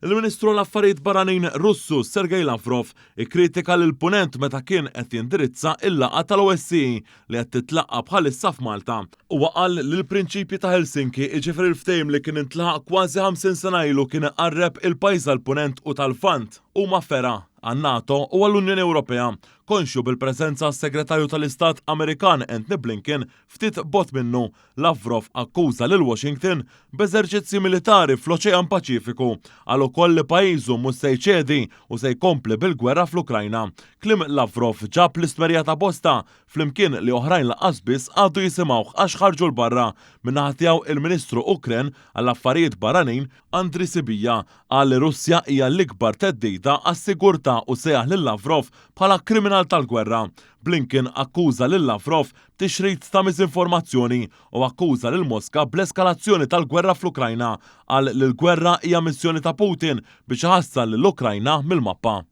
Il-Ministru għall-Affarijiet Barranin Russu Sergei Lavrov ikkritika lill-Punent meta kien qed jindirizza l-laqgħa tal-OSCE li qed titlaqqa' bħalissa f'Malta. Huwa qal li l-prinċipji ta' Helsinki, jiġifieri l-ftehim li kien intlaħaq kważi 50 sena ilu kien iqarreb il-pajjiż għall-Punent u tal-Lvant, huma fergħa għan-NATO u għall-Unjoni Ewropea. Konxju bil-preżenza s-Segretarju tal-Istat Amerikan Antony Blinken ftit bogħod minnu, Lavrov akkuża lil Washington b'eżerċizzji militari fl-Oċean Paċifiku. Qal ukoll li pajjiżu mhux se jċedi u se jkompli bil-gwerra fl-Ukrajna. Kliem Lavrov ġab l-istmerija ta' bosta, flimkien li oħrajn lanqas biss qagħdu jisimgħuh għax ħarġu 'l barra. Min-naħa tiegħu il-Ministru Ukren għall-Affarijiet Barranin, Andriy Sybiha, qal li Russja hija l-ikbar theddida għas-sigurtà u sejjaħ lil Lavrov bħala kriminal tal-gwerra. Blinken akkuża lil Lavrov b'tixrid ta' miżinformazzjoni u akkuża lil Moska bl-eskalazzjoni tal-gwerra fl-Ukrajna. Qal li l-gwerra hija missjoni ta' Putin biex iħassar lill-Ukrajna mill-mappa.